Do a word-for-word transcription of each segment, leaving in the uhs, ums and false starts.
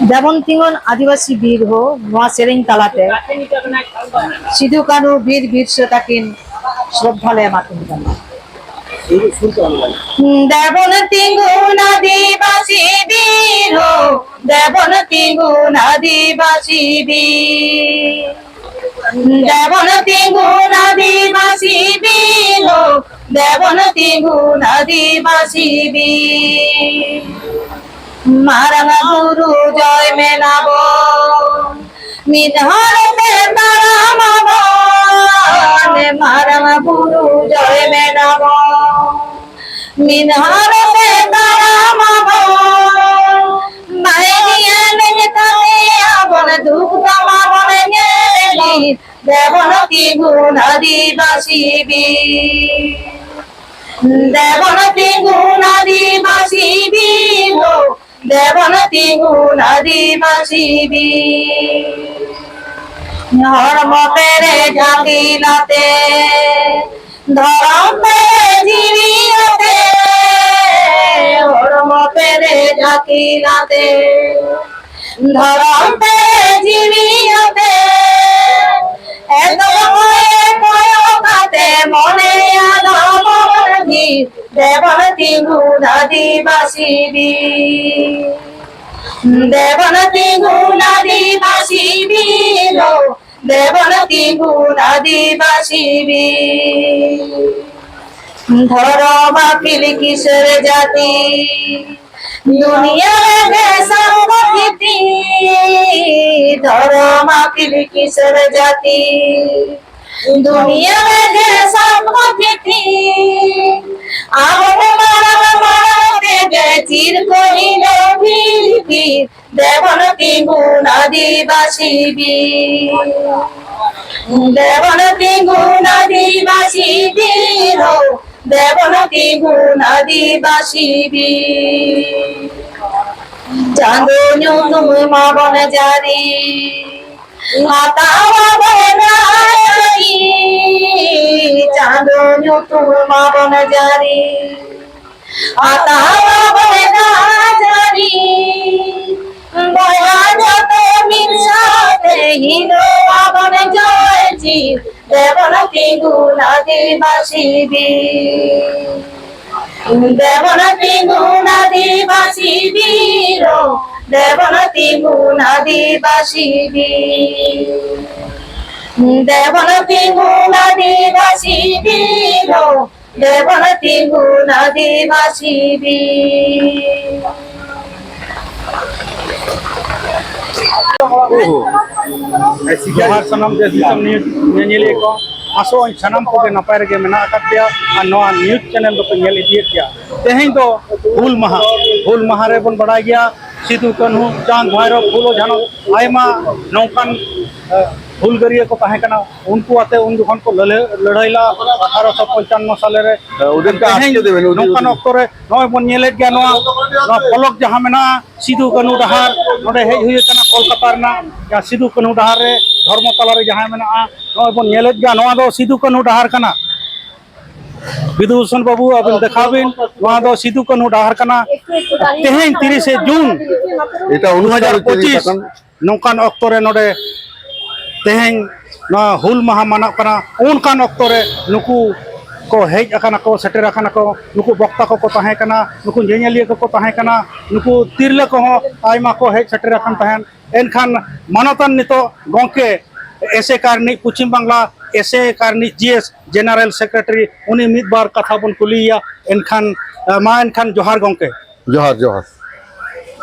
ᱫᱮᱵᱚᱱ ᱛᱤᱸᱜᱩᱱ ᱟᱹᱫᱤᱵᱟᱹᱥᱤ ᱵᱤᱨ ᱦᱳ, ᱱᱚᱣᱟ ᱥᱮᱨᱮᱧ ᱛᱟᱞᱟᱛᱮ ᱥᱤᱫᱩ ᱠᱟᱹᱱᱦᱩ ᱵᱤᱨ ᱵᱤᱨᱥᱟᱹ ᱛᱟᱹᱠᱤᱱ ᱥᱨᱚᱫᱷᱟ ᱞᱮ ᱮᱢᱟ ᱠᱤᱱ ᱠᱟᱱᱟ᱾ ᱫᱮᱵᱚᱱ ᱛᱤᱸᱜᱩᱱ ᱟᱹᱫᱤᱵᱟᱹᱥᱤ ᱵᱤᱨ ᱦᱳ, ᱫᱮᱵᱚᱱ ᱛᱤᱸᱜᱩᱱ ᱟᱹᱫᱤᱵᱟᱹᱥᱤ ᱵᱤᱨ᱾ ᱫᱮᱵᱚᱱ ᱛᱤᱸᱜᱩᱱ ᱟᱹᱫᱤᱵᱟᱹᱥᱤ ᱵᱤᱨ ᱦᱳ, ᱫᱮᱵᱚᱱ ᱛᱤᱸᱜᱩᱱ ᱟᱹᱫᱤᱵᱟᱹᱥᱤ ᱵᱤᱨ᱾ ᱢᱟᱨᱟᱝ ᱵᱩᱨᱩ ᱡᱚᱭ ᱢᱮᱱᱟᱵᱚᱱ, ᱢᱤᱫ ᱦᱚᱨ ᱛᱮ ᱛᱟᱲᱟᱢ ᱟᱵᱚᱱ᱾ ᱢᱟᱨᱟᱝ ᱵᱩᱨᱩ ᱡᱚᱭ ᱢᱮᱱᱟᱵᱚᱱ, ᱢᱤᱫ ᱦᱚᱨ ᱛᱮ ᱛᱟᱲᱟᱢ ᱟᱵᱚᱱ᱾ ᱵᱟᱭ ᱧᱮᱞ ᱠᱟᱛᱮ ᱟᱵᱚᱱ ᱫᱩᱠ ᱛᱟᱢᱟ ᱵᱚᱱ ᱧᱮᱞ᱾ ᱫᱮᱵᱚᱱ ᱛᱤᱸᱜᱩᱱ ᱟᱹᱫᱤᱵᱟᱹᱥᱤ ᱵᱤᱨ᱾ ᱫᱮᱵᱚᱱ ᱛᱤᱸᱜᱩᱱ ᱟᱹᱫᱤᱵᱟᱹᱥᱤ ᱵᱤᱨ ᱦᱳ, ᱫᱮᱵᱚᱱ ᱛᱤᱸᱜᱩᱱ ᱟᱹᱫᱤᱵᱟᱹᱥᱤ ᱵᱤᱨ᱾ ᱦᱚᱲᱢᱚ ᱯᱮᱨᱮᱡ ᱟᱹᱠᱤᱞ ᱟᱛᱮ, ᱫᱷᱚᱨᱚᱢ ᱯᱮᱨᱮᱡ ᱡᱤᱣᱤ ᱟᱛᱮ, ᱦᱚᱲᱢᱚ ᱯᱮᱨᱮᱡ ᱟᱹᱠᱤᱞ ᱟᱛᱮ, ᱫᱷᱚᱨᱚᱢ ᱯᱮᱨᱮᱡ ᱡᱤᱣᱤ ᱟᱛᱮ, ᱮᱛᱚᱢ ᱠᱚᱭᱮ ᱠᱚᱭᱚᱜ ᱠᱟᱛᱮ ᱢᱚᱱᱮᱭᱟ ᱫᱷᱚᱨᱚᱢ ᱡᱤᱣᱤ᱾ ᱫᱮᱵᱚᱱ ᱛᱤᱸᱜᱩᱱ ᱟᱹᱫᱤᱵᱟᱹᱥᱤ ᱵᱤᱨ᱾ ᱫᱮᱵᱚᱱ ᱛᱤᱸᱜᱩᱱ ᱟᱹᱫᱤᱵᱟᱹᱥᱤ ᱵᱤᱨ ᱦᱳ, ᱫᱮᱵᱚᱱ ᱛᱤᱸᱜᱩᱱ ᱟᱹᱫᱤᱵᱟᱹᱥᱤ ᱵᱤᱨ᱾ ᱫᱷᱚᱨᱚᱢ ᱟᱹᱠᱤᱞ ᱠᱤᱥᱟᱹᱬ ᱡᱟᱹᱛᱤ, ᱫᱩᱱᱤᱭᱟᱹ ᱨᱮᱜᱮ ᱥᱟᱢᱵᱚᱛᱤ᱾ ᱫᱷᱚᱨᱚᱢ ᱟᱹᱠᱤᱞ ᱠᱤᱥᱟᱹᱬ ᱡᱟᱹᱛᱤ, ᱫᱩᱱᱤᱭᱟᱹ ᱨᱮᱜᱮ ᱥᱟᱢᱵᱚᱛᱤ᱾ ᱟᱵᱚ ᱢᱟᱨᱟᱝ ᱢᱟᱨᱟᱝ ᱛᱮᱜᱮ ᱪᱤᱨ ᱠᱚ ᱦᱤᱞᱟᱹᱣ ᱵᱷᱤᱲ ᱵᱷᱤᱲ᱾ ᱫᱮᱵᱚᱱ ᱛᱤᱸᱜᱩᱱ ᱟᱹᱫᱤᱵᱟᱹᱥᱤ ᱵᱤᱨ᱾ ᱫᱮᱵᱚᱱ ᱛᱤᱸᱜᱩᱱ ᱟᱹᱫᱤᱵᱟᱹᱥᱤ ᱵᱤᱨ ᱦᱳ, ᱫᱮᱵᱚᱱ ᱛᱤᱸᱜᱩᱱ ᱟᱹᱫᱤᱵᱟᱹᱥᱤ ᱵᱤᱨ᱾ ᱪᱟᱸᱫᱚ ᱧᱩᱛᱩᱢ ᱢᱟᱵᱚᱱ ᱡᱟᱹᱨᱤ, ᱦᱟᱛᱟᱣ ᱟᱵᱚᱱ ᱨᱟᱡᱽᱟᱹᱨᱤ᱾ ᱪᱟᱸᱫᱚ ᱧᱩᱛᱩᱢ ᱢᱟᱵᱚᱱ ᱡᱟᱹᱨᱤ, ᱦᱟᱛᱟᱣ ᱟᱵᱚᱱ ᱨᱟᱡᱽᱟᱹᱨᱤ᱾ ᱵᱚᱭᱦᱟ ᱡᱚᱛᱚ ᱢᱤᱫ ᱥᱟᱶᱛᱮ ᱦᱤᱞᱟᱹᱣ ᱟᱵᱚᱱ ᱡᱚᱭ ᱪᱤᱨ᱾ ᱫᱮᱵᱚᱱ ᱛᱤᱸᱜᱩᱱ ᱟᱹᱫᱤᱵᱟᱹᱥᱤ ᱵᱤᱨ᱾ ᱫᱮᱵᱚᱱ ᱛᱤᱸᱜᱩᱱ ᱟᱹᱫᱤᱵᱟᱹᱥᱤ ᱵᱤᱨ ᱦᱳ, ᱫᱮᱵᱚᱱ ᱛᱤᱸᱜᱩᱱ ᱟᱹᱫᱤᱵᱟᱹᱥᱤ ᱵᱤᱨ᱾ ᱫᱮᱵᱚᱱ ᱛᱤᱸᱜᱩᱱ ᱟᱹᱫᱤᱵᱟᱹᱥᱤ ᱵᱤᱨ ᱦᱳ, ᱫᱮᱵᱚᱱ ᱛᱤᱸᱜᱩᱱ ᱟᱹᱫᱤᱵᱟᱹᱥᱤ ᱵᱤᱨ᱾ ᱡᱚᱦᱟᱨ ᱥᱟᱱᱟᱢ ᱫᱮᱥ ᱫᱤᱥᱚᱢ ᱧᱮᱧᱮᱞᱤᱭᱟᱹ ᱠᱚ, ᱟᱥᱚᱜ ᱟᱹᱧ ᱥᱟᱱᱟᱢ ᱠᱚᱜᱮ ᱱᱟᱯᱟᱭ ᱨᱮᱜᱮ ᱢᱮᱱᱟᱜ ᱟᱠᱟᱫ ᱯᱮᱭᱟ᱾ ᱟᱨ ᱱᱚᱣᱟ ᱱᱤᱭᱩᱡᱽ ᱪᱮᱱᱮᱞ ᱫᱚᱯᱮ ᱧᱮᱞ ᱤᱫᱤᱭᱮᱫ ᱜᱮᱭᱟ᱾ ᱛᱮᱦᱮᱧ ᱫᱚ ᱦᱩᱞ ᱢᱟᱦᱟ᱾ ᱦᱩᱞ ᱢᱟᱦᱟ ᱨᱮᱵᱚᱱ ᱵᱟᱲᱟᱭ ᱜᱮᱭᱟ, ᱥᱤᱫᱩ ᱠᱟᱹᱱᱦᱩ, ᱪᱟᱸᱫᱽ ᱵᱷᱟᱭᱨᱚ, ᱯᱷᱩᱞᱳ ᱡᱷᱟᱱᱚ, ᱟᱭᱢᱟ ᱱᱚᱝᱠᱟᱱ ᱮ, ᱦᱩᱞᱜᱟᱹᱨᱤᱭᱟᱹ ᱠᱚ ᱛᱟᱦᱮᱸ ᱠᱟᱱᱟ᱾ ᱩᱱᱠᱩ ᱟᱛᱮ ᱩᱱ ᱡᱚᱠᱷᱚᱱ ᱠᱚ ᱞᱟᱹᱲᱦᱟᱹᱭ, ᱞᱟᱹᱲᱦᱟᱹᱭ ᱞᱟᱜᱼᱟ ᱟᱴᱷᱟᱨᱚᱥᱚ ᱯᱚᱧᱪᱟᱱᱱᱚ ᱥᱟᱞᱮ ᱨᱮ᱾ ᱦᱮᱸ, ᱩᱰᱤ ᱛᱮᱦᱮᱧ ᱟᱥᱛᱮ ᱫᱮᱵᱮᱱ, ᱩᱰᱤ, ᱱᱚᱝᱠᱟᱱ ᱩᱰᱤ᱾ ᱚᱠᱛᱚ ᱨᱮ ᱱᱚᱜᱼᱚᱭ ᱵᱚᱱ ᱧᱮᱞᱮᱫ ᱜᱮᱭᱟ, ᱱᱚᱣᱟ, ᱱᱚᱣᱟ ᱯᱷᱚᱞᱚᱠ ᱡᱟᱦᱟᱸ ᱢᱮᱱᱟᱜᱼᱟ, ᱥᱤᱫᱩ ᱠᱟᱹᱱᱦᱩ ᱰᱟᱦᱟᱨ, ᱱᱚᱰᱮ ᱦᱮᱡ ᱦᱩᱭ ᱟᱠᱟᱱᱟ ᱠᱳᱞᱠᱟᱛᱟ ᱨᱮᱱᱟᱜ᱾ ᱡᱟᱦᱟᱸ ᱥᱤᱫᱩ ᱠᱟᱹᱱᱦᱩ ᱰᱟᱦᱟᱨ ᱨᱮ ᱫᱷᱚᱨᱢᱚ ᱛᱟᱞᱟ ᱨᱮ ᱡᱟᱦᱟᱸ ᱢᱮᱱᱟᱜᱼᱟ, ᱱᱚᱜᱼᱚᱭ ᱵᱚᱱ ᱧᱮᱞᱮᱫ ᱜᱮᱭᱟ, ᱱᱚᱣᱟ ᱫᱚ ᱥᱤᱫᱩ ᱠᱟᱹᱱᱦᱩ ᱰᱟᱦᱟᱨ ᱠᱟᱱᱟ᱾ ᱵᱤᱫᱩ ᱵᱷᱩᱥᱚᱱ ᱵᱟᱹᱵᱩ, ᱟᱵᱤᱱ ᱫᱮᱠᱷᱟᱣ ᱵᱤᱱ, ᱱᱚᱣᱟ ᱫᱚ ᱥᱤᱫᱩ ᱠᱟᱹᱱᱦᱩ ᱰᱟᱦᱟᱨ ᱠᱟᱱᱟ᱾ ᱛᱮᱦᱮᱧ ᱛᱤᱨᱤᱥᱮ ᱡᱩᱱ ᱫᱩ ᱦᱟᱡᱟᱨ ᱯᱚᱸᱪᱤᱥ, ᱱᱚᱝᱠᱟᱱ ᱚᱠᱛᱚ ᱨᱮ ᱱᱚᱰᱮ ᱛᱮᱦᱮᱧ ᱱᱚᱣᱟ ᱦᱩᱞ ᱢᱟᱦᱟ ᱢᱟᱱᱟᱜ ᱠᱟᱱᱟ, ᱚᱱᱠᱟᱱ ᱚᱠᱛᱚ ᱨᱮ ᱱᱩᱠᱩ ᱠᱚ ᱦᱮᱡ ᱟᱠᱟᱱᱟ ᱠᱚ, ᱥᱮᱴᱮᱨ ᱟᱠᱟᱱᱟ ᱠᱚ, ᱱᱩᱠᱩ ᱵᱚᱠᱛᱟ ᱠᱚᱠᱚ ᱛᱟᱦᱮᱸ ᱠᱟᱱᱟ, ᱱᱩᱠᱩ ᱧᱮᱧᱮᱞᱤᱭᱟᱹ ᱠᱚᱠᱚ ᱛᱟᱦᱮᱸ ᱠᱟᱱᱟ, ᱱᱩᱠᱩ ᱛᱤᱨᱞᱟᱹ ᱠᱚᱦᱚᱸ ᱟᱭᱢᱟ ᱠᱚ ᱦᱮᱡ ᱥᱮᱴᱮᱨ ᱟᱠᱟᱱ ᱛᱟᱦᱮᱸᱫ᱾ ᱮᱱᱠᱷᱟᱱ ᱢᱟᱱᱚᱛᱟᱱ ᱱᱤᱛᱚᱜ ᱜᱚᱢᱠᱮ ᱮᱥᱮᱠᱟ ᱨᱤᱱᱤᱡ, ᱯᱚᱪᱷᱤᱢ ᱵᱟᱝᱞᱟ ᱮᱥᱮᱠᱟ ᱨᱤᱱᱤᱡ ᱡᱤ ᱮᱥ ᱡᱮᱱᱟᱨᱮᱞ ᱥᱮᱠᱨᱮᱴᱟᱨᱤ, ᱩᱱᱤ ᱢᱤᱫ ᱵᱟᱨ ᱠᱟᱛᱷᱟ ᱵᱚᱱ ᱠᱩᱞᱤᱭᱮᱭᱟ᱾ ᱮᱱᱠᱷᱟᱱ, ᱢᱟ ᱮᱱᱠᱷᱟᱱ ᱡᱚᱦᱟᱨ ᱜᱚᱢᱠᱮ᱾ ᱡᱚᱦᱟᱨ, ᱡᱚᱦᱟᱨ᱾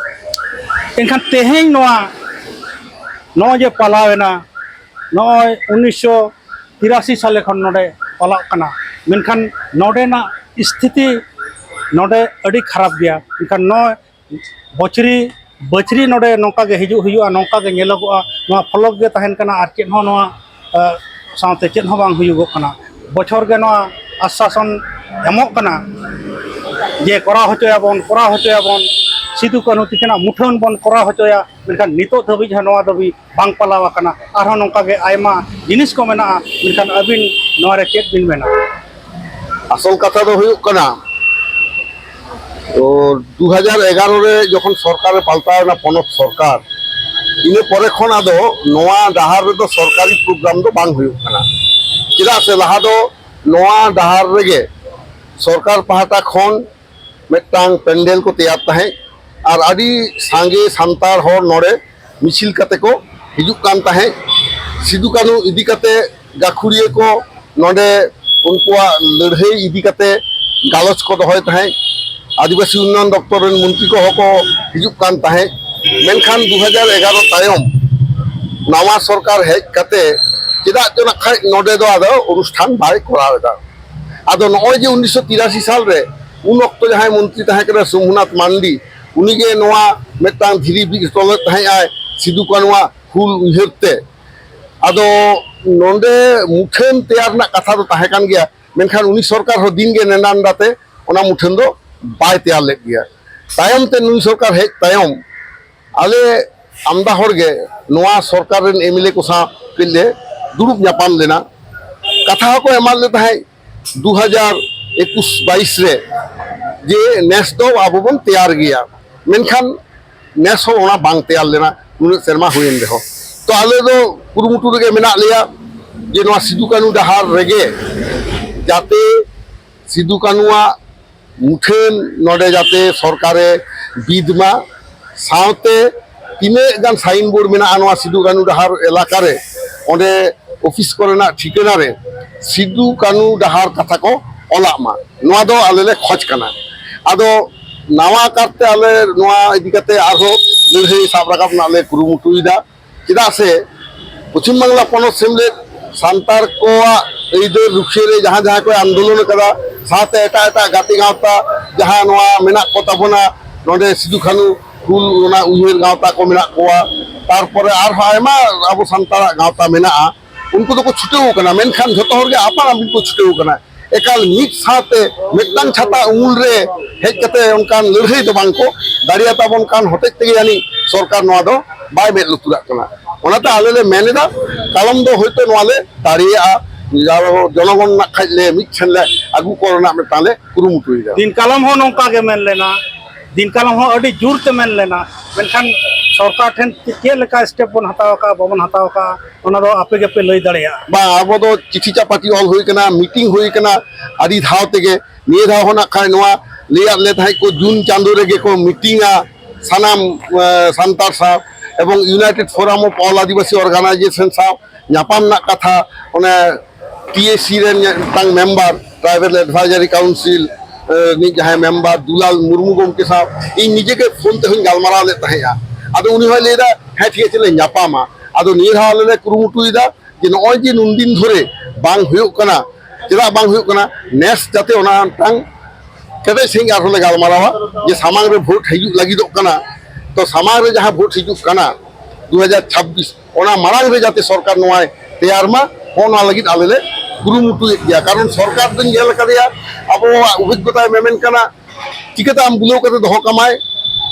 ᱮᱱᱠᱷᱟᱱ ᱛᱮᱦᱮᱧ ᱱᱚᱣᱟ, ᱱᱚᱜᱼᱚᱭ ᱡᱮ ᱯᱟᱞᱟᱣ ᱮᱱᱟ, ᱱᱚᱜᱼᱚᱭ ᱩᱱᱤᱥᱥᱚ ᱛᱤᱨᱟᱥᱤ ᱥᱟᱞᱮ ᱠᱷᱚᱱ ᱱᱚᱰᱮ ᱯᱟᱞᱟᱜ ᱠᱟᱱᱟ, ᱢᱮᱱᱠᱷᱟᱱ ᱱᱚᱰᱮᱱᱟᱜ ᱥᱛᱷᱤᱛᱤ ᱱᱚᱰᱮ ᱟᱹᱰᱤ ᱠᱷᱟᱨᱟᱯ ᱜᱮᱭᱟ᱾ ᱢᱮᱱᱠᱷᱟᱱ ᱱᱚᱜᱼᱚᱭ ᱵᱚᱪᱷᱨᱤ ᱵᱟᱹᱪᱷᱨᱤ ᱱᱚᱰᱮ ᱱᱚᱝᱠᱟ ᱜᱮ ᱦᱤᱡᱩᱜ ᱦᱩᱭᱩᱜᱼᱟ, ᱱᱚᱝᱠᱟ ᱜᱮ ᱧᱮᱞᱚᱜᱚᱜᱼᱟ, ᱱᱚᱣᱟ ᱯᱷᱚᱞᱚᱠ ᱜᱮ ᱛᱟᱦᱮᱱ ᱠᱟᱱᱟ, ᱟᱨ ᱪᱮᱫ ᱦᱚᱸ ᱱᱚᱣᱟ, ᱮ, ᱥᱟᱶᱛᱮ ᱪᱮᱫ ᱦᱚᱸ ᱵᱟᱝ ᱦᱩᱭᱩᱜᱚᱜ ᱠᱟᱱᱟ᱾ ᱵᱚᱪᱷᱚᱨ ᱜᱮ ᱱᱚᱣᱟ ᱟᱥᱟᱥᱚᱱ ᱮᱢᱚᱜ ᱠᱟᱱᱟ ᱡᱮ ᱠᱚᱨᱟᱣ ᱦᱚᱪᱚᱭᱟᱵᱚᱱ, ᱠᱚᱨᱟᱣ ᱦᱚᱪᱚᱭᱟᱵᱚᱱ, ᱥᱤᱫᱩ ᱠᱟᱹᱱᱦᱩ ᱛᱤᱠᱤᱱᱟᱜ ᱢᱩᱴᱷᱟᱹᱱ ᱵᱚᱱ ᱠᱚᱨᱟᱣ ᱦᱚᱪᱚᱭᱟ, ᱢᱮᱱᱠᱷᱟᱱ ᱱᱤᱛᱚᱜ ᱫᱷᱟᱹᱵᱤᱡ ᱦᱚᱸ ᱱᱚᱣᱟ ᱫᱟᱹᱵᱤ ᱵᱟᱝ ᱯᱟᱞᱟᱣ ᱟᱠᱟᱱᱟ᱾ ᱟᱨᱦᱚᱸ ᱱᱚᱝᱠᱟ ᱜᱮ ᱟᱭᱢᱟ ᱡᱤᱱᱤᱥ ᱠᱚ ᱢᱮᱱᱟᱜᱼᱟ, ᱢᱮᱱᱠᱷᱟᱱ ᱟᱹᱵᱤᱱ ᱱᱚᱣᱟ ᱨᱮ ᱪᱮᱫ ᱵᱤᱱ ᱢᱮᱱᱟ? ᱟᱥᱚᱞ ᱠᱟᱛᱷᱟ ᱫᱚ ᱦᱩᱭᱩᱜ ᱠᱟᱱᱟ, ᱛᱚ, ᱫᱩ ᱦᱟᱡᱟᱨ ᱮᱜᱟᱨᱚ ᱨᱮ ᱡᱚᱠᱷᱚᱱ ᱥᱚᱨᱠᱟᱨ ᱮ ᱯᱟᱞᱴᱟᱣ ᱮᱱᱟ, ᱯᱚᱱᱚᱛ ᱥᱚᱨᱠᱟᱨ, ᱤᱱᱟᱹ ᱯᱚᱨᱮ ᱠᱷᱚᱱ ᱟᱫᱚ ᱱᱚᱣᱟ ᱰᱟᱦᱟᱨ ᱨᱮᱫᱚ ᱥᱚᱨᱠᱟᱨᱤ ᱯᱨᱳᱜᱨᱟᱢ ᱫᱚ ᱵᱟᱝ ᱦᱩᱭᱩᱜ ᱠᱟᱱᱟ᱾ ᱪᱮᱫᱟᱜ ᱥᱮ ᱞᱟᱦᱟ ᱫᱚ ᱱᱚᱣᱟ ᱰᱟᱦᱟᱨ ᱨᱮᱜᱮ ᱥᱚᱨᱠᱟᱨ ᱯᱟᱦᱴᱟ ᱠᱷᱚᱱ ᱢᱤᱫᱴᱟᱝ ᱯᱮᱱᱰᱮᱞ ᱠᱚ ᱛᱮᱭᱟᱨ ᱛᱟᱦᱮᱸᱫ ᱟᱨ ᱟᱹᱰᱤ ᱥᱟᱸᱜᱮ ᱥᱟᱱᱛᱟᱲ ᱦᱚᱲ ᱱᱚᱰᱮ ᱢᱤᱪᱷᱤᱞ ᱠᱟᱛᱮ ᱠᱚ ᱦᱤᱡᱩᱜ ᱠᱟᱱ ᱛᱟᱦᱮᱸᱫ᱾ ᱥᱤᱫᱩ ᱠᱟᱹᱱᱦᱩ ᱤᱫᱤ ᱠᱟᱛᱮ ᱜᱟᱹᱠᱷᱩᱲᱤᱭᱟᱹ ᱠᱚ ᱱᱚᱰᱮ ᱩᱱᱠᱩᱣᱟᱜ ᱞᱟᱹᱲᱦᱟᱹᱭ ᱤᱫᱤ ᱠᱟᱛᱮ ᱜᱟᱞᱚᱪ ᱠᱚ ᱫᱚᱦᱚᱭ ᱛᱟᱦᱮᱸᱫ᱾ ᱟᱹᱫᱤᱵᱟᱹᱥᱤ ᱩᱱᱱᱚᱭᱚᱱ ᱫᱚᱯᱛᱚᱨ ᱨᱮᱱ ᱢᱚᱱᱛᱨᱤ ᱠᱚᱦᱚᱸ ᱠᱚ ᱦᱤᱡᱩᱜ ᱠᱟᱱ ᱛᱟᱦᱮᱸᱫ᱾ ᱢᱮᱱᱠᱷᱟᱱ ᱫᱩ ᱦᱟᱡᱟᱨ ᱮᱜᱟᱨᱚ ᱛᱟᱭᱚᱢ ᱱᱟᱣᱟ ᱥᱚᱨᱠᱟᱨ ᱦᱮᱡ ᱠᱟᱛᱮ ᱪᱮᱫᱟᱜ ᱪᱚ ᱱᱟᱜ ᱠᱷᱟᱡ ᱱᱚᱰᱮ ᱫᱚ ᱟᱫᱚ ᱚᱱᱩᱥᱴᱷᱟᱱ ᱵᱟᱭ ᱠᱚᱨᱟᱣ ᱮᱫᱟ᱾ ᱟᱫᱚ ᱱᱚᱜᱼᱚᱭ ᱡᱮ ᱩᱱᱤᱥᱥᱚ ᱛᱤᱨᱟᱥᱤ ᱥᱟᱞ ᱨᱮ ᱩᱱ ᱚᱠᱛᱚ ᱡᱟᱦᱟᱸᱭ ᱢᱚᱱᱛᱨᱤ ᱛᱟᱦᱮᱸ ᱠᱟᱱᱟ ᱥᱳᱢᱱᱟᱛᱷ ᱢᱟᱱᱰᱤ, ᱩᱱᱤᱜᱮ ᱱᱚᱣᱟ ᱢᱤᱫᱴᱟᱝ ᱫᱷᱤᱨᱤ ᱵᱤᱫ ᱦᱚᱴᱚ ᱞᱮᱫ ᱛᱟᱦᱮᱸᱫ ᱟᱭ ᱥᱤᱫᱩ ᱠᱟᱹᱱᱩᱣᱟᱜ ᱦᱩᱞ ᱩᱭᱦᱟᱹᱨ ᱛᱮ᱾ ᱟᱫᱚ ᱱᱚᱰᱮ ᱢᱩᱴᱷᱟᱹᱱ ᱛᱮᱭᱟᱨ ᱨᱮᱱᱟᱜ ᱠᱟᱛᱷᱟ ᱫᱚ ᱛᱟᱦᱮᱸ ᱠᱟᱱ ᱜᱮᱭᱟ, ᱢᱮᱱᱠᱷᱟᱱ ᱩᱱᱤ ᱥᱚᱨᱠᱟᱨ ᱦᱚᱸ ᱫᱤᱱ ᱜᱮ ᱱᱮᱰᱟ ᱱᱮᱰᱟ ᱛᱮ ᱚᱱᱟ ᱢᱩᱴᱷᱟᱹᱱ ᱫᱚ ᱵᱟᱭ ᱛᱮᱭᱟᱨ ᱞᱮᱫ ᱜᱮᱭᱟ᱾ ᱛᱟᱭᱚᱢ ᱛᱮ ᱱᱩᱭ ᱥᱚᱨᱠᱟᱨ ᱦᱮᱡ ᱛᱟᱭᱚᱢ ᱟᱞᱮ ᱟᱢᱫᱟ ᱦᱚᱲ ᱜᱮ ᱱᱚᱣᱟ ᱥᱚᱨᱠᱟᱨ ᱨᱮᱱ ᱮᱢ ᱮᱞ ᱮ ᱠᱚ ᱥᱟᱶ ᱠᱟᱹᱡ ᱞᱮ ᱫᱩᱲᱩᱵ ᱧᱟᱯᱟᱢ ᱞᱮᱱᱟ᱾ ᱠᱟᱛᱷᱟ ᱦᱚᱸᱠᱚ ᱮᱢᱟᱫ ᱞᱮ ᱛᱟᱦᱮᱸᱫ, ᱫᱩ ᱦᱟᱡᱟᱨ ᱮᱠᱩᱥ ᱵᱟᱭᱤᱥ ᱨᱮ ᱡᱮ ᱱᱮᱥ ᱫᱚ ᱟᱵᱚ ᱵᱚᱱ ᱛᱮᱭᱟᱨ ᱜᱮᱭᱟ, ᱢᱮᱱᱠᱷᱟᱱ ᱱᱮᱥ ᱦᱚᱸ ᱚᱱᱟ ᱵᱟᱝ ᱛᱮᱭᱟᱨ ᱞᱮᱱᱟ, ᱩᱱᱟᱹᱜ ᱥᱮᱨᱢᱟ ᱦᱩᱭᱮᱱ ᱨᱮᱦᱚᱸ᱾ ᱛᱚ ᱟᱞᱮ ᱫᱚ ᱠᱩᱨᱩᱢᱩᱴᱩ ᱨᱮᱜᱮ ᱢᱮᱱᱟᱜ ᱞᱮᱭᱟ ᱡᱮ ᱱᱚᱣᱟ ᱥᱤᱫᱩ ᱠᱟᱹᱱᱩ ᱰᱟᱦᱟᱨ ᱨᱮᱜᱮ ᱡᱟᱛᱮ ᱥᱤᱫᱩ ᱠᱟᱹᱱᱩᱣᱟᱜ ᱢᱩᱴᱷᱟᱹᱱ ᱱᱚᱰᱮ ᱡᱟᱛᱮ ᱥᱚᱨᱠᱟᱨᱮ ᱵᱤᱫ ᱢᱟ, ᱥᱟᱶᱛᱮ ᱛᱤᱱᱟᱹᱜ ᱜᱟᱱ ᱥᱟᱭᱤᱱ ᱵᱳᱨᱰ ᱢᱮᱱᱟᱜᱼᱟ ᱱᱚᱣᱟ ᱥᱤᱫᱩ ᱠᱟᱹᱱᱩ ᱰᱟᱦᱟᱨ ᱮᱞᱟᱠᱟ ᱨᱮ, ᱚᱸᱰᱮ ᱚᱯᱷᱤᱥ ᱠᱚᱨᱮᱱᱟᱜ ᱴᱷᱤᱠᱟᱹᱱᱟ ᱨᱮ ᱥᱤᱫᱩ ᱠᱟᱹᱱᱩ ᱰᱟᱦᱟᱨ ᱠᱟᱛᱷᱟ ᱠᱚ ᱚᱞᱟᱜ ᱢᱟ, ᱱᱚᱣᱟ ᱫᱚ ᱟᱞᱮ ᱞᱮ ᱠᱷᱚᱡᱽ ᱠᱟᱱᱟ᱾ ᱟᱫᱚ ᱱᱟᱣᱟ ᱠᱟᱨᱛᱮ ᱟᱞᱮ ᱱᱚᱣᱟ ᱤᱫᱤ ᱠᱟᱛᱮ ᱟᱨᱦᱚᱸ ᱞᱟᱹᱲᱦᱟᱹᱭ ᱥᱟᱵ ᱨᱟᱠᱟᱵ ᱨᱮᱱᱟᱜ ᱞᱮ ᱠᱩᱨᱩᱢᱩᱴᱩᱭᱮᱫᱟ᱾ ᱪᱮᱫᱟᱜ ᱥᱮ ᱯᱚᱪᱷᱤᱢ ᱵᱟᱝᱞᱟ ᱯᱚᱱᱚᱛ ᱥᱮᱢᱞᱮᱫ ᱥᱟᱱᱛᱟᱲ ᱠᱚᱣᱟᱜ ᱟᱹᱭᱫᱟᱹᱨ ᱨᱩᱠᱷᱤᱭᱟᱹ ᱨᱮ ᱡᱟᱦᱟᱸ ᱡᱟᱦᱟᱸ ᱠᱚ ᱟᱱᱫᱳᱞᱚᱱ ᱟᱠᱟᱫᱟ, ᱥᱟᱶᱛᱮ ᱮᱴᱟᱜ ᱮᱴᱟᱜ ᱜᱟᱛᱮ ᱜᱟᱶᱛᱟ ᱡᱟᱦᱟᱸ ᱱᱚᱣᱟ ᱢᱮᱱᱟᱜ ᱠᱚ ᱛᱟᱵᱚᱱᱟ, ᱱᱚᱰᱮ ᱥᱤᱫᱩ ᱠᱟᱹᱱᱩ ᱦᱩᱞ ᱚᱱᱟ ᱩᱭᱦᱟᱹᱨ ᱜᱟᱶᱛᱟ ᱠᱚ ᱢᱮᱱᱟᱜ ᱠᱚᱣᱟ, ᱛᱟᱨᱯᱚᱨᱮ ᱟᱨᱦᱚᱸ ᱟᱭᱢᱟ ᱟᱵᱚ ᱥᱟᱱᱛᱟᱲᱟᱜ ᱜᱟᱶᱛᱟ ᱢᱮᱱᱟᱜᱼᱟ, ᱩᱱᱠᱩ ᱫᱚᱠᱚ ᱪᱷᱩᱴᱟᱹᱣ ᱠᱟᱱᱟ, ᱢᱮᱱᱠᱷᱟᱱ ᱡᱷᱚᱛᱚ ᱦᱚᱲᱜᱮ ᱟᱯᱟᱱ ᱟᱹᱯᱤᱱ ᱠᱚ ᱪᱷᱩᱴᱟᱹᱣ ᱠᱟᱱᱟ᱾ ᱮᱠᱟᱞ ᱢᱤᱫ ᱥᱟᱶᱛᱮ ᱢᱤᱫᱴᱟᱝ ᱪᱷᱟᱛᱟ ᱩᱢᱩᱞ ᱨᱮ ᱦᱮᱡ ᱠᱟᱛᱮ ᱚᱱᱠᱟᱱ ᱞᱟᱹᱲᱦᱟᱹᱭ ᱫᱚ ᱵᱟᱝ ᱠᱚ ᱫᱟᱲᱮᱭᱟᱛᱟ ᱵᱚᱱ ᱠᱟᱱ ᱦᱚᱛᱮᱡ ᱛᱮᱜᱮ ᱡᱟᱹᱱᱤᱡ ᱥᱚᱨᱠᱟᱨ ᱱᱚᱣᱟ ᱫᱚ ᱵᱟᱭ ᱢᱮᱫ ᱞᱩᱛᱩᱨᱟᱜ ᱠᱟᱱᱟ᱾ ᱚᱱᱟᱛᱮ ᱟᱞᱮ ᱞᱮ ᱢᱮᱱ ᱮᱫᱟ, ᱠᱟᱞᱚᱢ ᱫᱚ ᱦᱚᱭᱛᱳ ᱱᱚᱣᱟ ᱞᱮ ᱫᱟᱲᱮᱭᱟᱜᱼᱟ, ᱟᱨᱚ ᱡᱚᱱᱚᱜᱚᱱ ᱱᱟᱜ ᱠᱷᱟᱡ ᱞᱮ ᱢᱤᱫ ᱴᱷᱮᱱ ᱞᱮ ᱟᱹᱜᱩ ᱠᱚ ᱨᱮᱱᱟᱜ ᱢᱤᱫᱴᱟᱝ ᱞᱮ ᱠᱩᱨᱩᱢᱩᱴᱩᱭᱮᱫᱟ᱾ ᱫᱤᱱ ᱠᱟᱞᱚᱢ ᱦᱚᱸ ᱱᱚᱝᱠᱟ ᱜᱮ ᱢᱮᱱ ᱞᱮᱱᱟ, ᱫᱤᱱ ᱠᱟᱞᱚᱢ ᱦᱚᱸ ᱟᱹᱰᱤ ᱡᱳᱨ ᱛᱮ ᱢᱮᱱ ᱞᱮᱱᱟ, ᱢᱮᱱᱠᱷᱟᱱ ᱥᱚᱨᱠᱟᱨ ᱴᱷᱮᱱ ᱪᱮᱫ ᱞᱮᱠᱟ ᱥᱴᱮᱯ ᱵᱚᱱ ᱦᱟᱛᱟᱣ ᱟᱠᱟᱫᱼᱟ, ᱵᱟᱵᱚᱱ ᱦᱟᱛᱟᱣ ᱟᱠᱟᱫᱼᱟ, ᱚᱱᱟ ᱫᱚ ᱟᱯᱮ ᱜᱮᱯᱮ ᱞᱟᱹᱭ ᱫᱟᱲᱮᱭᱟᱜᱼᱟ᱾ ᱵᱟᱝ, ᱟᱵᱚ ᱫᱚ ᱪᱤᱴᱷᱤ ᱪᱟᱯᱟᱴᱤ ᱚᱞ ᱦᱩᱭ ᱠᱟᱱᱟ, ᱢᱤᱴᱤᱝ ᱦᱩᱭ ᱠᱟᱱᱟ ᱟᱹᱰᱤ ᱫᱷᱟᱣ ᱛᱮᱜᱮ᱾ ᱱᱤᱭᱟᱹ ᱫᱷᱟᱣ ᱦᱚᱸ ᱱᱟᱜ ᱠᱷᱟᱱ ᱱᱚᱣᱟ ᱞᱟᱹᱭᱟᱫ ᱞᱮ ᱛᱟᱦᱮᱸᱫ ᱠᱚ ᱡᱩᱱ ᱪᱟᱸᱫᱳ ᱨᱮᱜᱮ ᱠᱚ ᱢᱤᱴᱤᱝᱟ ᱥᱟᱱᱟᱢ, ᱮ, ᱥᱟᱱᱛᱟᱲ ᱥᱟᱶ ᱮᱵᱚᱝ United Forum of All Adivasi Organization ᱥᱟᱶ ᱧᱟᱯᱟᱢ ᱨᱮᱱᱟᱜ ᱠᱟᱛᱷᱟ᱾ ᱚᱱᱮ ᱴᱤ ᱮ ᱥᱤ ᱨᱮᱱ ᱢᱤᱫᱴᱟᱝ ᱢᱮᱢᱵᱟᱨ, Tribal Advisory Council, ᱮ, ᱨᱤᱱᱤᱡ ᱡᱟᱦᱟᱸᱭ ᱢᱮᱢᱵᱟᱨ ᱫᱩᱞᱟᱞ ᱢᱩᱨᱢᱩ ᱜᱚᱢᱠᱮ ᱥᱟᱶ ᱤᱧ ᱱᱤᱡᱮ ᱜᱮ ᱯᱷᱳᱱ ᱛᱮᱦᱚᱧ ᱜᱟᱞᱢᱟᱨᱟᱣ ᱞᱮᱫ ᱛᱟᱦᱮᱸᱫᱼᱟ᱾ ᱟᱫᱚ ᱩᱱᱤ ᱦᱚᱸᱭ ᱞᱟᱹᱭᱫᱟ, "ᱦᱮᱸ, ᱴᱷᱤᱠ ᱟᱪᱷᱮ, ᱞᱮ ᱧᱟᱯᱟᱢᱟ᱾" ᱟᱫᱚ ᱱᱤᱭᱟᱹ ᱫᱷᱟᱣ ᱟᱞᱮ ᱞᱮ ᱠᱩᱨᱩᱢᱩᱴᱩᱭᱮᱫᱟ ᱡᱮ ᱱᱚᱜᱼᱚᱭ ᱡᱮ ᱱᱩᱱᱫᱤᱱ ᱫᱷᱚᱨᱮ ᱵᱟᱝ ᱦᱩᱭᱩᱜ ᱠᱟᱱᱟ, ᱪᱮᱫᱟᱜ ᱵᱟᱝ ᱦᱩᱭᱩᱜ ᱠᱟᱱᱟ, ᱱᱮᱥ ᱡᱟᱛᱮ ᱚᱱᱟ ᱢᱤᱫᱴᱟᱝ ᱠᱮᱴᱮᱡ ᱥᱟᱺᱦᱤᱡ ᱟᱨᱦᱚᱸ ᱞᱮ ᱜᱟᱞᱢᱟᱨᱟᱣᱟ ᱡᱮ ᱥᱟᱢᱟᱝ ᱨᱮ ᱵᱷᱳᱴ ᱦᱤᱡᱩᱜ ᱞᱟᱹᱜᱤᱫᱚᱜ ᱠᱟᱱᱟ, ᱛᱚ ᱥᱟᱢᱟᱝ ᱨᱮ ᱡᱟᱦᱟᱸ ᱵᱷᱳᱴ ᱦᱤᱡᱩᱜ ᱠᱟᱱᱟ ᱫᱩ ᱦᱟᱡᱟᱨ ᱪᱷᱟᱵᱵᱤᱥ, ᱚᱱᱟ ᱢᱟᱲᱟᱝ ᱨᱮ ᱡᱟᱛᱮ ᱥᱚᱨᱠᱟᱨ ᱱᱚᱣᱟᱭ ᱛᱮᱭᱟᱨ ᱢᱟ, ᱦᱚᱸᱜᱼᱚ ᱱᱚᱣᱟ ᱞᱟᱹᱜᱤᱫ ᱟᱞᱮ ᱞᱮ ᱠᱩᱨᱩᱢᱩᱴᱩᱭᱮᱫ ᱜᱮᱭᱟ᱾ ᱠᱟᱨᱚᱱ ᱥᱚᱨᱠᱟᱨ ᱫᱚᱧ ᱧᱮᱞ ᱟᱠᱟᱫᱮᱭᱟ, ᱟᱵᱚᱣᱟᱜ ᱚᱵᱷᱤᱜᱽᱜᱚᱛᱟᱭ ᱢᱮᱢᱮᱱ ᱠᱟᱱᱟ, ᱪᱤᱠᱟᱹᱛᱮ ᱟᱢ ᱵᱩᱞᱟᱹᱣ ᱠᱟᱛᱮ ᱫᱚᱦᱚ ᱠᱟᱢᱟᱭ,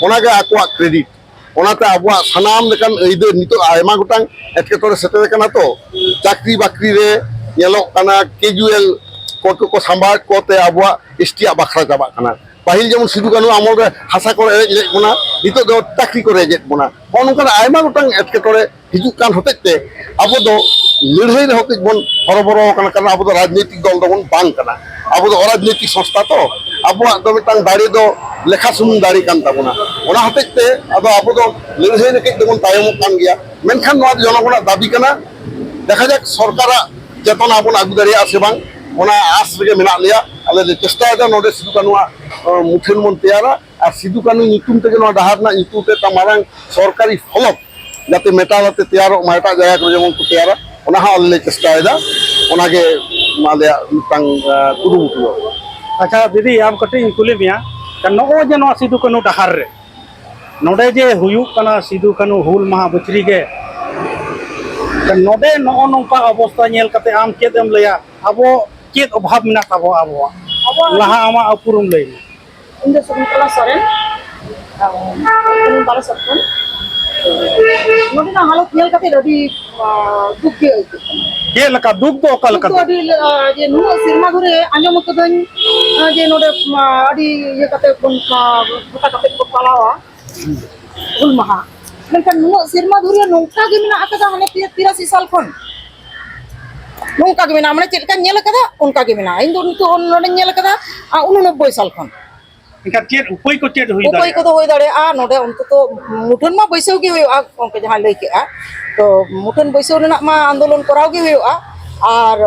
ᱚᱱᱟᱜᱮ ᱟᱠᱚᱣᱟᱜ ᱠᱨᱮᱰᱤᱴ᱾ ᱚᱱᱟᱛᱮ ᱟᱵᱚᱣᱟᱜ ᱥᱟᱱᱟᱢ ᱞᱮᱠᱟᱱ ᱟᱹᱭᱫᱟᱹᱨ ᱱᱤᱛᱚᱜ ᱟᱭᱢᱟ ᱜᱚᱴᱟᱝ ᱮᱴᱠᱮᱴᱚᱬᱮ ᱥᱮᱴᱮᱨ ᱟᱠᱟᱱᱟ᱾ ᱛᱚ ᱪᱟᱹᱠᱨᱤ ᱵᱟᱹᱠᱨᱤ ᱨᱮ ᱧᱮᱞᱚᱜ ᱠᱟᱱᱟ, ᱠᱮᱡᱩᱭᱮᱞ ᱠᱳᱨᱴ ᱠᱚᱠᱚ ᱥᱟᱢᱵᱟᱣᱮᱫ ᱠᱚᱛᱮ ᱟᱵᱚᱣᱟᱜ ᱮᱥ ᱴᱤ ᱟᱜ ᱵᱟᱠᱷᱨᱟ ᱪᱟᱵᱟᱜ ᱠᱟᱱᱟ᱾ ᱯᱟᱹᱦᱤᱞ ᱡᱮᱢᱚᱱ ᱥᱤᱫᱩ ᱠᱟᱹᱱᱦᱩ ᱟᱢᱚᱞ ᱨᱮ ᱦᱟᱥᱟ ᱠᱚ ᱨᱮᱡ ᱞᱮᱫ ᱵᱚᱱᱟ, ᱱᱤᱛᱚᱜ ᱫᱚ ᱪᱟᱹᱠᱨᱤ ᱠᱚ ᱨᱮᱡᱮᱫ ᱵᱚᱱᱟ᱾ ᱱᱚᱜᱼᱚ ᱱᱚᱝᱠᱟᱱ ᱟᱭᱢᱟ ᱜᱚᱴᱟᱝ ᱮᱴᱠᱮᱴᱚᱬᱮ ᱦᱤᱡᱩᱜ ᱠᱟᱱ ᱦᱚᱛᱮᱡ ᱛᱮ ᱟᱵᱚ ᱫᱚ ᱞᱟᱹᱲᱦᱟᱹᱭ ᱨᱮᱦᱚᱸ ᱠᱟᱹᱡ ᱵᱚᱱ ᱦᱚᱨᱚᱵᱚᱨᱚ ᱟᱠᱟᱱᱟ, ᱠᱟᱨᱚᱱ ᱟᱵᱚ ᱫᱚ ᱨᱟᱡᱽᱱᱳᱭᱛᱤᱠ ᱫᱚᱞ ᱫᱚᱵᱚᱱ ᱵᱟᱝ ᱠᱟᱱᱟ᱾ ᱟᱵᱚ ᱫᱚ ᱚᱨᱟᱡᱽᱱᱳᱭᱛᱤᱠ ᱥᱚᱝᱥᱛᱷᱟ ᱛᱚ, ᱟᱵᱚᱣᱟᱜ ᱫᱚ ᱢᱤᱫᱴᱟᱝ ᱫᱟᱲᱮ ᱫᱚ ᱞᱮᱠᱷᱟ ᱥᱩᱢᱩᱝ ᱫᱟᱲᱮ ᱠᱟᱱ ᱛᱟᱵᱚᱱᱟ᱾ ᱚᱱᱟ ᱦᱚᱛᱮᱡ ᱛᱮ ᱟᱫᱚ ᱟᱵᱚ ᱫᱚ ᱞᱟᱹᱲᱦᱟᱹᱭ ᱨᱮ ᱠᱟᱹᱡ ᱫᱚᱵᱚᱱ ᱛᱟᱭᱚᱢᱚᱜ ᱠᱟᱱ ᱜᱮᱭᱟ, ᱢᱮᱱᱠᱷᱟᱱ ᱱᱚᱣᱟ ᱫᱚ ᱡᱚᱱᱚᱜᱚᱱᱟᱜ ᱫᱟᱹᱵᱤ ᱠᱟᱱᱟ᱾ ᱫᱮᱠᱷᱟ ᱡᱟᱠ ᱥᱚᱨᱠᱟᱨᱟᱜ ᱪᱮᱛᱚᱱᱟ ᱵᱚᱱ ᱟᱹᱜᱩ ᱫᱟᱲᱮᱭᱟᱜᱼᱟ ᱥᱮ ᱵᱟᱝ, ᱚᱱᱟ ᱟᱸᱥ ᱨᱮᱜᱮ ᱢᱮᱱᱟᱜ ᱞᱮᱭᱟ᱾ ᱟᱞᱮ ᱞᱮ ᱪᱮᱥᱴᱟᱭᱮᱫᱟ ᱱᱚᱰᱮ ᱥᱤᱫᱩ ᱠᱟᱹᱱᱩᱣᱟᱜ, ᱟᱸ, ᱢᱩᱴᱷᱟᱹᱱ ᱵᱚᱱ ᱛᱮᱭᱟᱨᱟ ᱟᱨ ᱥᱤᱫᱩ ᱠᱟᱹᱱᱩ ᱧᱩᱛᱩᱢ ᱛᱮᱜᱮ ᱱᱚᱣᱟ ᱰᱟᱦᱟᱨ ᱨᱮᱱᱟᱜ ᱧᱩᱛᱩᱢ ᱛᱮ ᱢᱤᱫᱴᱟᱝ ᱢᱟᱨᱟᱝ ᱥᱚᱨᱠᱟᱨᱤ ᱯᱷᱚᱞᱚᱠ ᱡᱟᱛᱮ ᱢᱮᱴᱟᱞ ᱟᱛᱮ ᱛᱮᱭᱟᱨᱚᱜ ᱢᱟ, ᱮᱴᱟᱜ ᱡᱟᱭᱜᱟ ᱠᱚᱨᱮ ᱡᱮᱢᱚᱱ ᱠᱚ ᱛᱮᱭᱟᱨᱟ, ᱚᱱᱟ ᱦᱚᱸ ᱟᱞᱮ ᱞᱮ ᱪᱮᱥᱴᱟᱭᱮᱫᱟ᱾ ᱚᱱᱟᱜᱮ ᱟᱞᱮᱭᱟᱜ ᱢᱤᱫᱴᱟᱝ, ᱟᱸ, ᱠᱩᱨᱩᱢᱩᱴᱩ ᱫᱚ᱾ ᱟᱪᱪᱷᱟ ᱫᱤᱫᱤ, ᱟᱢ ᱠᱟᱹᱴᱤᱡ ᱤᱧ ᱠᱩᱞᱤ ᱢᱮᱭᱟ, ᱱᱚᱜᱼᱚᱭ ᱡᱮ ᱱᱚᱣᱟ ᱥᱤᱫᱩ ᱠᱟᱹᱱᱩ ᱰᱟᱦᱟᱨ ᱨᱮ ᱱᱚᱰᱮ ᱡᱮ ᱦᱩᱭᱩᱜ ᱠᱟᱱᱟ ᱥᱤᱫᱩ ᱠᱟᱹᱱᱩ ᱦᱩᱞ ᱢᱟᱦᱟ ᱵᱚᱪᱷᱨᱤ ᱜᱮ, ᱱᱚᱰᱮ ᱱᱚᱜᱼᱚ ᱱᱚᱝᱠᱟ ᱚᱵᱚᱥᱛᱟ ᱧᱮᱞ ᱠᱟᱛᱮ ᱟᱢ ᱪᱮᱫ ᱮᱢ ᱞᱟᱹᱭᱟ? ᱟᱵᱚ ᱪᱮᱫ ᱚᱵᱷᱟᱵᱽ ᱢᱮᱱᱟᱜ ᱛᱟᱵᱚᱣᱟ ᱟᱵᱚᱣᱟᱜ? ᱟᱵᱚᱣᱟᱜ ᱞᱟᱦᱟ ᱟᱢᱟᱜ ᱩᱯᱨᱩᱢ ᱞᱟᱹᱭ ᱢᱮ᱾ ᱤᱧ ᱫᱚ ᱥᱚᱠᱩᱱᱛᱚᱞᱟ ᱥᱚᱨᱮᱱ, ᱟᱨ ᱠᱷᱚᱱᱤᱧ ᱵᱟᱨᱚ ᱥᱚᱛ ᱠᱷᱚᱱ᱾ ᱱᱚᱰᱮᱱᱟᱜ ᱦᱟᱞᱚᱛ ᱧᱮᱞ ᱠᱟᱛᱮ ᱟᱹᱰᱤ, ᱟᱸ, ᱫᱩᱠ ᱜᱮ ᱟᱹᱭᱠᱟᱹᱜ ᱠᱟᱱᱟ᱾ ᱪᱮᱫ ᱞᱮᱠᱟ ᱫᱩᱠ ᱫᱚ, ᱚᱠᱟ ᱫᱩᱠ ᱞᱮᱠᱟ ᱫᱚ ᱫᱩᱠ? ᱟᱹᱰᱤ, ᱟᱸ, ᱡᱮ ᱱᱩᱱᱟᱹᱜ ᱥᱮᱨᱢᱟ ᱫᱷᱚᱨᱮ ᱟᱸᱡᱚᱢ ᱟᱠᱟᱫᱟᱹᱧ, ᱟᱸ, ᱡᱮ ᱱᱚᱰᱮ, ᱟᱸ, ᱟᱹᱰᱤ ᱤᱭᱟᱹ ᱠᱟᱛᱮ ᱵᱚᱱ, ᱟᱸ, ᱜᱚᱴᱟ ᱠᱟᱛᱮ ᱠᱚ ᱯᱟᱞᱟᱣᱟ ᱦᱩᱞ ᱢᱟᱦᱟ, ᱢᱮᱱᱠᱷᱟᱱ ᱱᱩᱱᱟᱹᱜ ᱥᱮᱨᱢᱟ ᱫᱷᱚᱨᱮ ᱱᱚᱝᱠᱟ ᱜᱮ ᱢᱮᱱᱟᱜ ᱟᱠᱟᱫᱟ, ᱦᱟᱱᱮ ᱛᱤ-, ᱛᱤᱨᱟᱥᱤ ᱥᱟᱞ ᱠᱷᱚᱱ ᱱᱚᱝᱠᱟ ᱜᱮ ᱢᱮᱱᱟᱜᱼᱟ, ᱢᱟᱱᱮ ᱪᱮᱫ ᱞᱮᱠᱟᱧ ᱧᱮᱞ ᱟᱠᱟᱫᱟ ᱚᱱᱠᱟ ᱜᱮ ᱢᱮᱱᱟᱜᱼᱟ᱾ ᱤᱧ ᱫᱚ ᱱᱤᱛᱚᱜ ᱱᱚᱰᱮᱧ ᱧᱮᱞ ᱟᱠᱟᱫᱟ, ᱟᱸ, ᱩᱱᱚᱱᱚᱵᱵᱳᱭ ᱥᱟᱞ ᱠᱷᱚᱱ᱾ ᱮᱱᱠᱷᱟᱱ ᱪᱮᱫ ᱩᱯᱟᱹᱭ ᱠᱚ ᱪᱮᱫ ᱦᱩᱭ ᱩᱯᱟᱹᱭ ᱫᱟᱲᱮᱭᱟᱜᱼᱟ? ᱠᱚᱫᱚ ᱦᱩᱭ ᱫᱟᱲᱮᱭᱟᱜᱼᱟ, ᱱᱚᱰᱮ ᱚᱱᱛᱚᱛᱚ ᱢᱩᱴᱷᱟᱹᱱ ᱢᱟ ᱵᱟᱹᱭᱥᱟᱹᱣ ᱜᱮ ᱦᱩᱭᱩᱜᱼᱟ, ᱜᱚᱢᱠᱮ ᱡᱟᱦᱟᱸᱭ ᱞᱟᱹᱭ ᱠᱮᱜᱼᱟ, ᱛᱚ ᱢᱩᱴᱷᱟᱹᱱ ᱵᱟᱹᱭᱥᱟᱹᱣ ᱨᱮᱱᱟᱜ ᱢᱟ ᱟᱱᱫᱳᱞᱚᱱ ᱠᱚᱨᱟᱣ ᱜᱮ ᱦᱩᱭᱩᱜᱼᱟ᱾ ᱟᱨ